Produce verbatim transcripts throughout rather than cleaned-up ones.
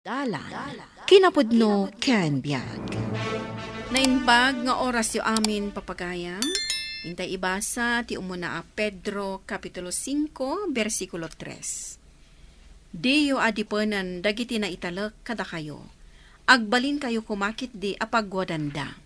Dalan, kinapudno ken biag. Naimbag nga orasyo amin, papagayam. Intay ibasa ti umuna a Pedro, Kapitulo singko, bersikulo tres. Diyo adipenen dagiti naitalek kadakayo. Agbalinkayo koma ketdi a pagwadanda.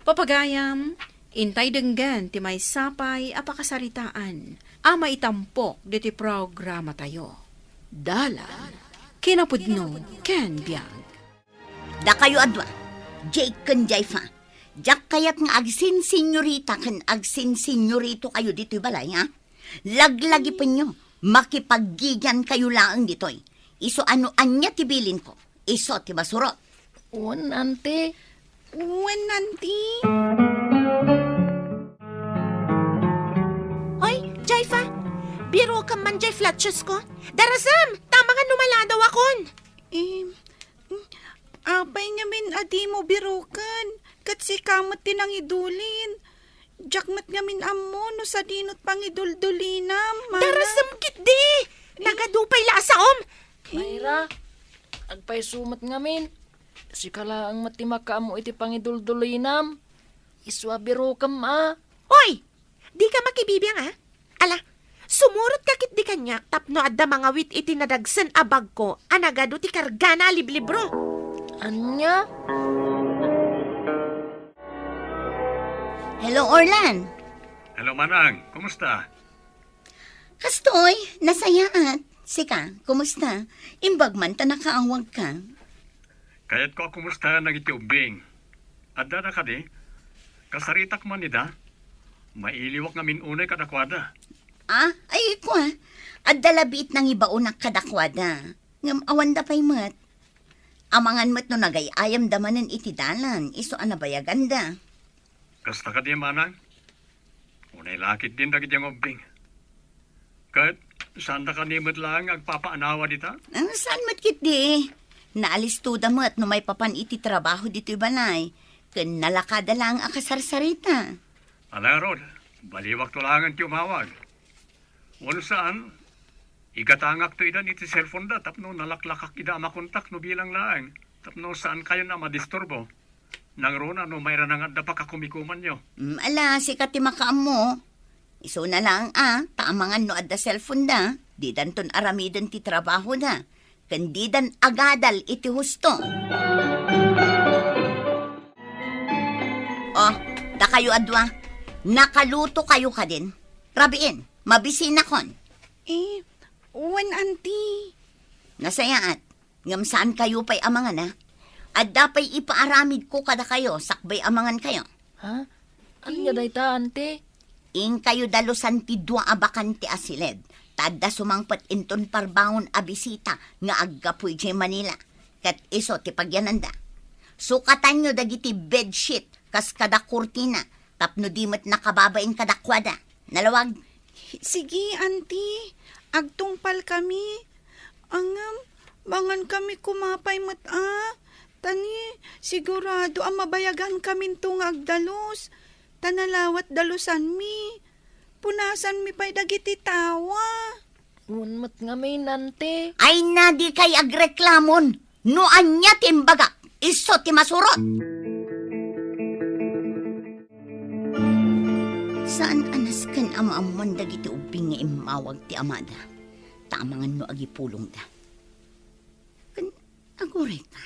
Papagayam, intay denggen ti maysa pay a pakasaritaan a maitampok ditoy programatayo. Dalan, kinapudno ken biag. Dakayo a dua, Jake ken Jaifa, diak kayat nga agsinsinyorita ken agsinsinyorito kayo ditoy balay, ha? Laglagipenyo, makipaggigian kayo laeng ditoy. Isu a no ania ti bilinko, isu ti masurot. Wen, Auntie. Wen, Auntie. Oy, Jaifa! Birokem man jay flatsyosko. Darasem! Tama nga no maladawakon. Eh, apay ngamin a dimo biroken? Ket sika met ti nangidulin. Diak met ngamin ammo no sadino ti pangiduldulinam, Mana. Darasem ketdi! Eh. Nagadu pay la a saom! Mayra, agpayso met ngamin. Sika laeng met ti makaammo iti pangiduldulinam. Isu a birokem a. Oy! Dika makibibiang, a? Ala, sumurotka ketdi kaniak tapno adda mangawit iti nadagsen a bagko a nagadu ti kargana a liblibro. Ania? Hello, Orlan. Hello, Manang. Kumusta? Kastoy, nasayaat. Sika, kumusta? Imbag man ta nakaawagka. Kayatko a kumusta dagiti ubbing. Addada kadi? Kasaritak man ida? Mailiwak ngamin unay kadakuada. Ah, ay, kua. Adda labiit nangibaonak kadakuada. Ngem awanda pay met. Amangan met no nagay-ayamda manen iti dalan, isu a nabayaganda. Kasta kadi, Manang? Unay lakit din dagiti nga ubbing. Ket, saanda kadi met laeng nga agpapaanawa dita? Ah, saan met ketdi? Naalistoda met no maipapan iti trabaho ditoy balay, ken nalakada laeng a kasarsarita. Ala ngarud, baliwakto laengen ti umawag. Wenno saan, igatangakto idan iti cellphone-da tapno nalaklakak ida a makontak no bilang laeng, tapno saankayon a madisturbo. Nangruna no mairana nga adda pakakumikumanyo. Mm, ala, sika ti makaammo. Isuna laeng a, ta amangan no adda cellphone-da, didanton aramiden ti trabahoda, ken didan agadal iti husto. Oh, dakayo a dua, nakaluto kayo kadin. Rabiin, mabisinakon. Eh, wen, Auntie. Nasayaat. Ngem saankayo pay a mangana? Adda pay ipaaramidko kadakayo sakbay a mangankayo. Ha? Ania dayta, Auntie? Inkayo dalusan ti dua a bakante a siled, ta adda sumangpet inton parbangon a bisita nga aggapu idiay Manila, ket isu ti pagyananda. Sukatanyo dagiti bedsheet kas kada kurtina tapno di met nakababain kadakuada. Nalawag. Sige, Auntie. Agtungpalkami. Ngem, mangankami koma pay met a. Ta ni, sigurado a mabayagankaminto nga agdalus. Ta nalawat dalusanmi. Punasanmi pay dagiti tawa. Wen met ngamin, Auntie. Ay na, dikay agreklamon. No ania ti imbagak, isu ti masurot. Saan a nasken a maammuan dagiti ubbing nga immawag ti amada, ta amangan no agipulongda. Ken agurayka,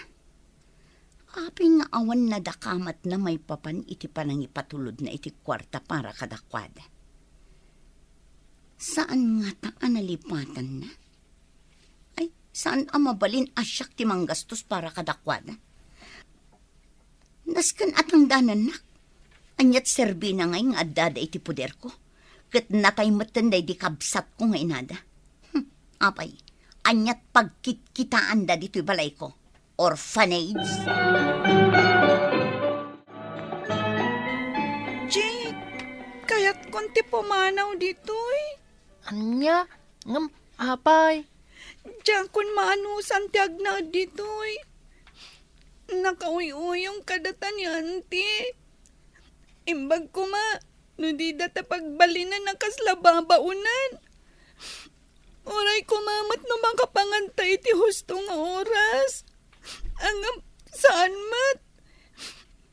apay nga awan nadakamatna maipapan iti panangipatulodna iti kuarta para kadakuada? Saan ngata a nalipatanna? Ay, saan a mabalin a siak ti manggastos para kadakuada? Nasken a tangdanannak. Aniat serbina ngay nga addada iti poderko? Ket natay metten daydi kabsatko nga inada. Hmm, apay, aniat pagkitkitaanda ditoy balayko? Orphanage? Jake, kayatkon ti pumanaw ditoy. Ania? Ngem, apay? Diakon maanusan ti agnaed ditoy. Nakauy-uyong kadata ni Auntie. Imbag koma no dida ta pagbalinen a kasla babaonan. Uray koma met no makapanganta iti husto nga oras. Saan met.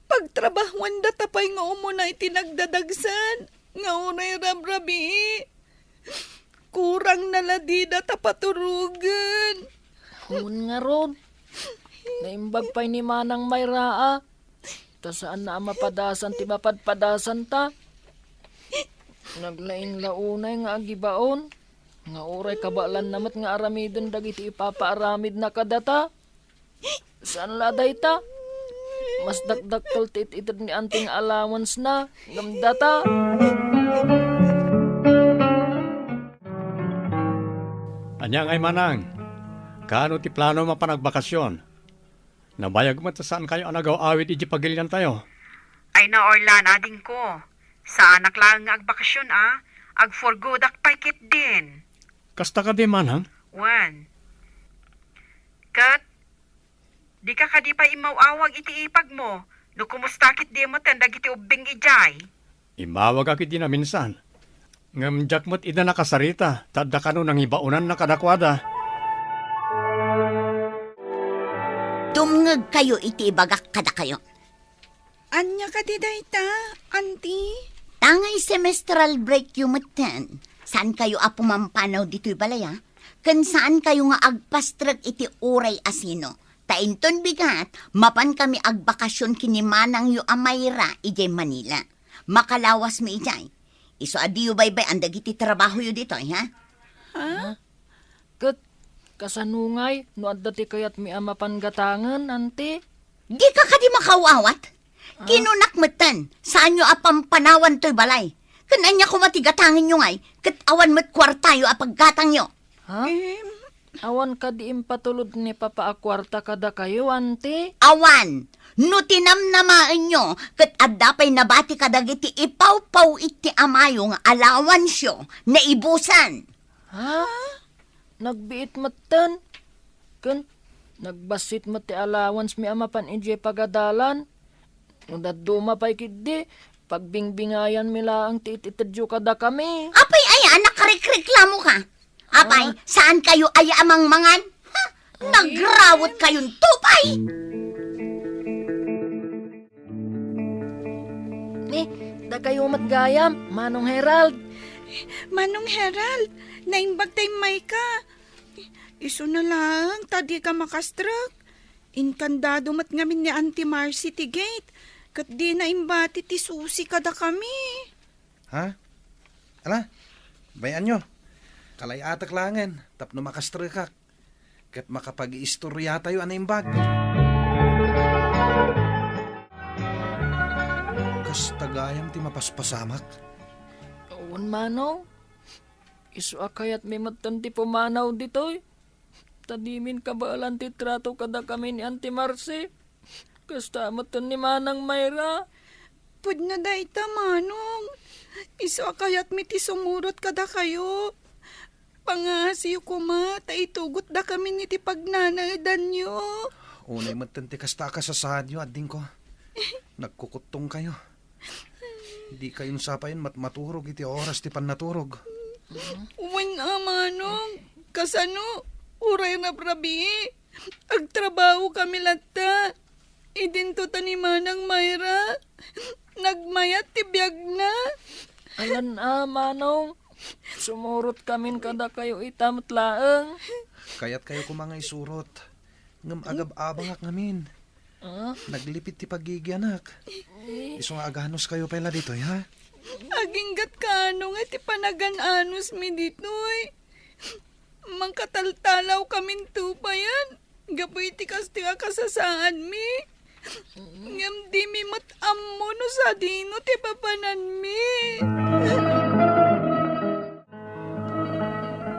Pagtrabahuandata pay nga umuna iti nagdadagsen nga uray rabrabii. Kurangna la didata paturogen. Wen ngarud, naimbag pay ni Manang Mayra a. Ta saanna a mapadasan ti mapadpadasanta. Naglaing la unay nga agibaon, nga uray kabaelanna met nga aramiden dagiti ipapaaramidna kadata. Saan la a dayta? Mas dakdakkel ti it-ited ni Auntie nga allowance-na ngem data. Ania ngay, Manang? Kaano ti plano a panagbakasyon? Nabayag met ta saankayo a nagaw-awid idiay pagiliantayo. Ay, naorlan, adingko. Saanak laeng nga agbakasyon, a. Agforgodak pay ketdin. Kasta kadi, Manang? Wen. Ket, dika kadi pay immaw-awag iti ipagmo, no kumusta ketdi metten dagiti ubbing idiay? Immawagak idi naminsan. Ngem diak met ida nakasarita, ta adda kano nangibaonanna kadakuada. Dumngegkayo iti ibagak kadakayo. Ania kadi dayta, Auntie? Ta ngay semestral break-yo metten, saankayo a pumampanaw ditoy balay, a? Ken saankayo nga agpastrek iti uray a sino. Ta inton bigat, mapankami agbakasyon ken ni manangyo a Mayra idiay Manila. Makalawasmi idiay. Isu a diyo baybay-an dagiti trabahoyo ditoy, ha? Ha? Ket kasano ngay no adda ti kayatmi a mapan gatangen, Auntie? Dika kadi makaw-awat? Ah? Kinunak metten, saanyo a pampanawan toy balay. Ken ania koma ti gatangenyo ngay, ket awan met kuartayo a paggatangyo. Ha? Em. Awan kadi impatulod ni Papa a kuarta kadakayo, Auntie? Awan. No tinamnamaenyo, ket adda pay nabati kadagiti ipawpaw iti amayo nga allowance-yo, naibusan. Ha? Nagbiit metten. Ken nagbassit met ti allowance-mi a mapan idiay pagadalan. No dadduma pay ketdi, pagbigbingayanmi laeng ti it-itedyo kadakami. Apay aya a nakarikreklamoka? Apay, ah, saankayo aya a mangmangan? Ha? Ay. Nagrawetkayon to pay! Ni, dakayo met gayam, Manong Herald. Manong Herald, naimbag ta immayka. Isuna laeng ta dika makastrek. Inkandado met ngamin ni Auntie Marcy ti gate, ket dina imbati ti susi kadakami. Ha? Ala, bay-anyo. Kalay-atek laengen tapno makastrekak ket makapag-iistoriatayo a naimbag. Kasta gayam ti mapaspasamak. Wen, Manong. Isu a kayatmi metten ti pumanaw ditoy. Ta dimin kabaelan ti trato kadakami ni Auntie Marcy. Kasta metten ni Manang Mayra. Pudno dayta, Manong. Isu a kayatmi ti sumurot kadakayo. Pangaasiyo koma ta itugotdakamin iti pagnanaedanyo. Unay metten ti kasta a kasasaadyo, adingko. Nagkukuttongkayo. Dikayon sa pay matmaturog iti oras ti pannaturog. Wen a, Manong, kasano? Uray rabrabii, agtrabahokami latta. Idinto ta ni Manang Mayra, nagmayat ti biagna. Alan a, Manong, sumurotkamin kadakayo ita met laeng. Kayatkayo koma nga isurot. Ngem agab-abangak ngamin. Ah? Naglipit ti paggigianak. Eh? Isu nga aganuskayo pay la ditoy, ha? Agingga't kaano nga ti panagan-anusmi ditoy? Mangkataltalawkaminto payen gapu iti kastoy a kasasaadmi. Ngem dimi met ammo no sadino ti papananmi.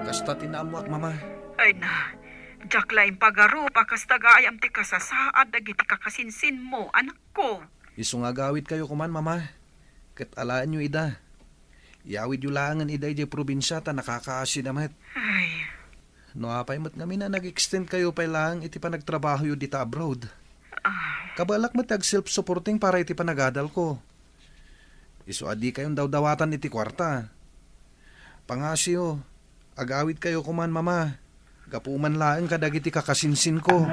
Kasta ti naammoak, Mama. Ay na, diak la impagarup a kasta gayam ti kasasaad dagiti kakasinsinmo, anakko. Isu nga agawidkayo koman, Mama, ket alaenyo ida. Iyawidyo laengen ida idiay probinsia ta nakakaasida met. Ay. No apay met ngamin a nag-extend kayo pay laeng iti panagtrabahoyo dita abroad? Ah. Kabaelak met ti ag-self-supporting para iti panagadalko. Isu a dikayon dawdawatan iti kuarta. Pangasiyo, agawidkayo koman, Mama, gapu man laeng kadagiti kakasinsinko.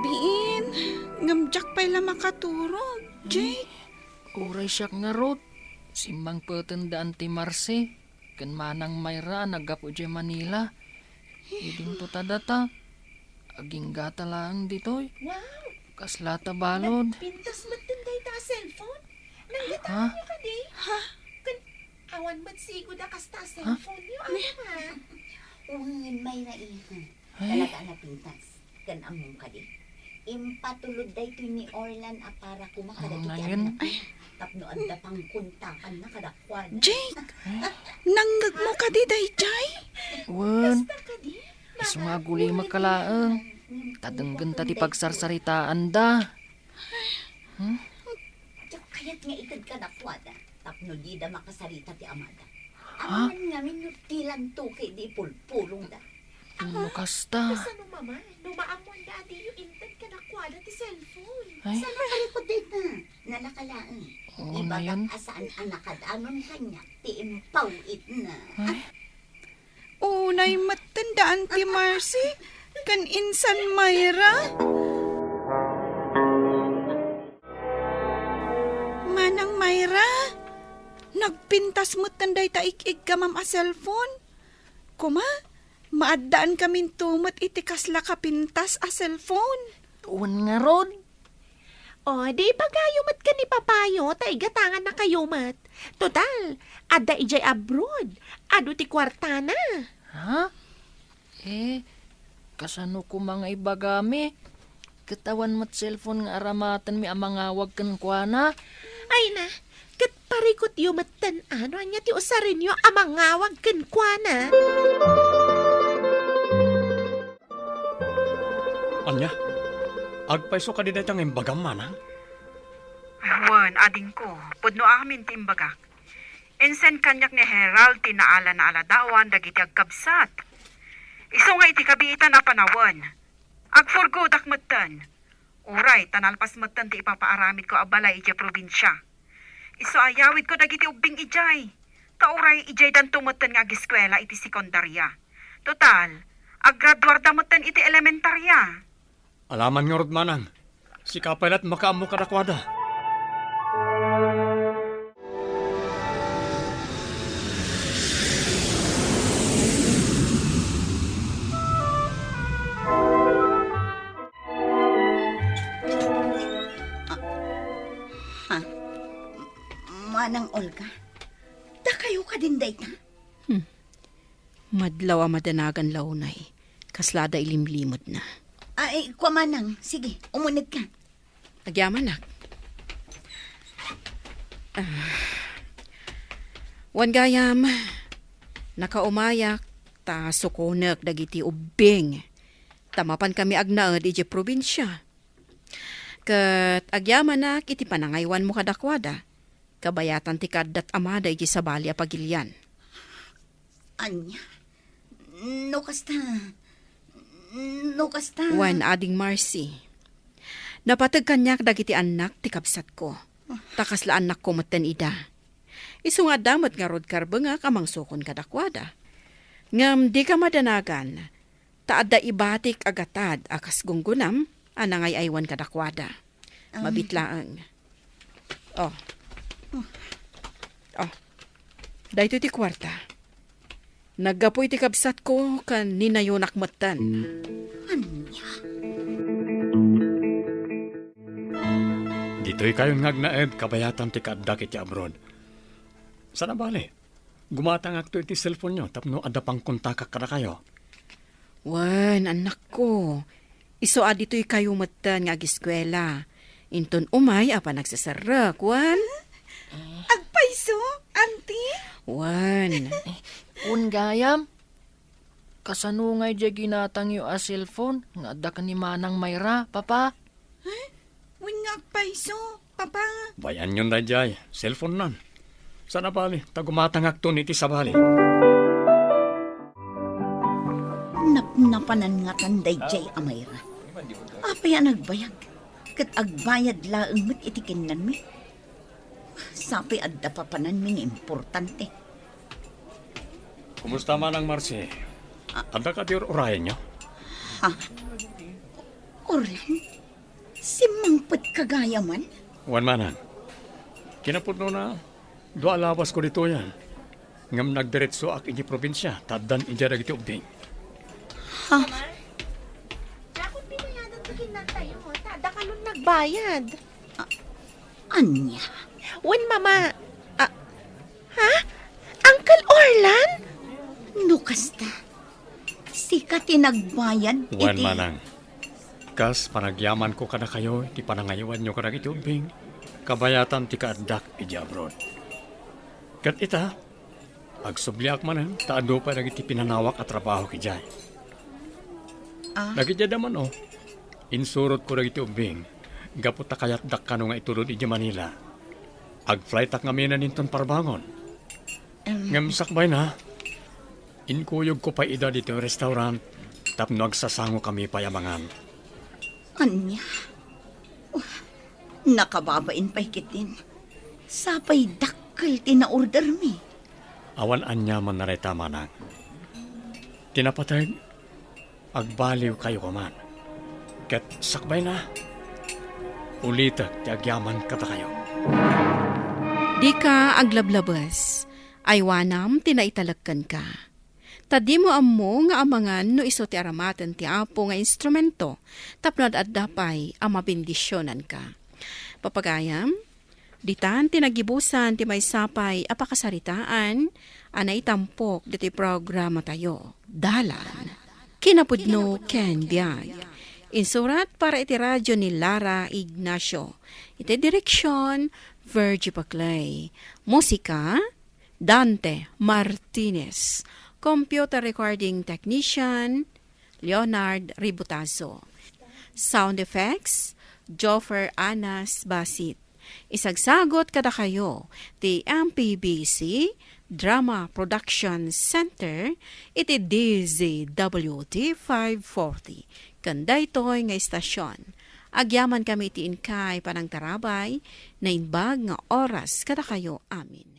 Biin, ngem diak pay la makaturog, Jake. Uray siak ngarud, simmangpeten da Auntie Marcy ken Manang Mayra a naggapu idiay Manila. Idinto ta data. Agingga ta laeng ditoy. Wow! Kasla ta balud. Nagpintas metten dayta a cellphone? Nanggatanganyo kadi? Ha? Ken awan met sigud a kasta a cellphone-yo, Ana, ha? Wen, Mayra, iha. Ay. Talaga a napintas. Ken ammom kadi, impatulod daytoy ni Orlan a para koma kadagiti annakna tapno adda pangkontakanna kadakuada. Jake, nangngegmo kadi daydiay? Wen, isu nga agulimek ka laeng. Ta denggenta ti pagsarsaritaanda. Hmm? Diak kayat nga ited kadakuada tapno dida makasarita ti amada. Ha? Amangan ngamin no dilanto ket idi ipulpulongda. No kasta. Kasano maman no maammoanda a diyo inted kadakuada ti cellphone? Ay. Saan a parikut dayta? Nalaka laeng. Oo, ibagak a saan a nakadanon kaniak ti impaw-itna. Ay. Unay metten da Auntie Marcy ken insan Mayra. Manang Mayra, nagpintas metten dayta ik-iggamam a cellphone. Koma, maaddaankaminto met iti kasla kapintas a cellphone. Wen ngarud. O, di ibagayo met ken ni papayo ta igatangannakayo met. Total, adda idiay abroad. Adu ti kuartana. Ha? Eh, kasano koma nga ibagami? Ket awan met cellphone nga aramatenmi a mangawag kenkuana. Ay na, ket parikutyo metten a no ania ti usarenyo a mangawag kenkuana. Ania? Agpayso kadi dayta nga imbagam, manang? Wen, adingko, pudno amin ti imbagak. Insen kaniak ni Gerald ti naala-naaladawan dagiti agkabsat. Isu nga iti kabiitan a panawen, agfurgodak metten. Uray ta nalpas metten ti ipapaaramidko a balay idiay probinsia. Isu a yawidko dagiti ubbing idiay. Ta uray idiaydanto metten nga agiskuela iti sekundaria. Total, aggraduarda metten iti elementaria. Alaman ngarud, manang. Sika pay la't makaammo kadakuada. Ah, ha? Manang Olga, dakayo kadin dayta? Hmm. Madlaw a madanagan la unay, kasla adda ilimlimedna. Ay, kua manang, sige, umunegka. Agyamanak. Ah. Wen gayam, nakaumayak ta sukonek dagiti ubbing, ta mapankami agnaed idiay probinsia. Ket agyamanak iti panangaywanmo kadakuada, kabayatan ti kaaddat amada idiay sabali a pagilian. Ania? No kasta, no kasta. Wen, Ading Marcy, napateg kaniak dagiti annak ti kabsatko, ta kasla annakko metten ida. Isu nga adda met ngarud karbengak a mangsukon kadakuada. Ngem dika madanagan, ta adda ibatik a gatad a kas gunggonam a nangay-aywan kadakuada. Um. Mabit laeng. Oh. Oh. Daytoy ti kuarta. Naggapu iti kabsatko ken ninayonak metten. Ania? Ditoykayon nga agnaed kabayatan ti kaaddak iti abroad. Saan a bale, gumatangakto iti cellphone-yo tapno adda pangkontakak kadakayo. Wen, annakko. Isu a ditoykayo metten nga agiskuela. Inton umay a panagseserrek, wen? Agpayso, Auntie? Wen. Wen gayam, kasano ngay diay ginatangyo a cellphone nga adda ken ni Manang Mayra, Papa? Wen nga agpayso, Papa. Bay-anyon daydiay, cellphone-nan. Saan a bale, ta gumatangakton iti sabali. Napnapanan ngatan daydiay a Mayra. Apay a nagbayag? Ket agbayad laeng met iti kinnanmi. Sapay adda papananmi nga importante. Kumusta, Manang Marcy? Ah. Adda kadi ur-urayenyo? Ha? Orlan, simmangpetka gayam? Wen, manang. Kinapudnona, dua a lawasko ditoyen. Ngem nagdiretsoak idiay probinsia, ta addan idiay dagiti ubbing. Ha? Dakon binayadan ti kinnantayo, ta adda kalon nagbayad. A-, ania? Wen, Mama. A-, ha? Uncle Orlan? No kasta, sika ti nagbayad Wen, iti manang. Kas panagyamanko kadakayo iti panangayawanyo kadagiti ubbing, kabayatan ti kaaddak idiay abroad. Ket ita, agsubliak manen ta adu pay dagiti pinanawak a trabaho idiay. Ah. Dagiti adda man, o, insurotko dagiti ubbing gapu ta kayatdak kano nga itulod idiay Manila. Agflightak ngamin inton parbangon. Em. Ngem sakbayna, inkuyogko pay ida ditoy restaurant tapno agsasangokami pay a mangan. Ania? Nakababain pay ketdin. Sapay dakkel ti naordermi. Awan aniamanna dayta, manang. Ti napateg, agbaliwkayo koman. Ket sakbayna, ulitek ti agyaman kadakayo. Dika aglablabes, aywanam ti naitalek kenka. Ta dimo ammo nga amangan no isu ti aramaten ti Apo nga instrumento tapno ad-adda pay a mabendisionanka. Papagayam, ditan ti nagibusan ti maysa pay a pakasaritaan a naitampok ditoy programatayo, Dalan, Kinapudno ken Biag. Insurat para iti radio ni Lara Ignacio. Iti direksion, Virgie Paclay. Musika, Dante Martinez. Computer recording technician, Leonard Ributazo. Sound effects, Joffer Anas Basit. Isagsagut kadakayo ti M P B C Drama Production Center iti D Z W T five forty. Ken daytoy nga istasyon, agyamankami iti inkay panangtarabay, naimbag nga oras kadakayo amin.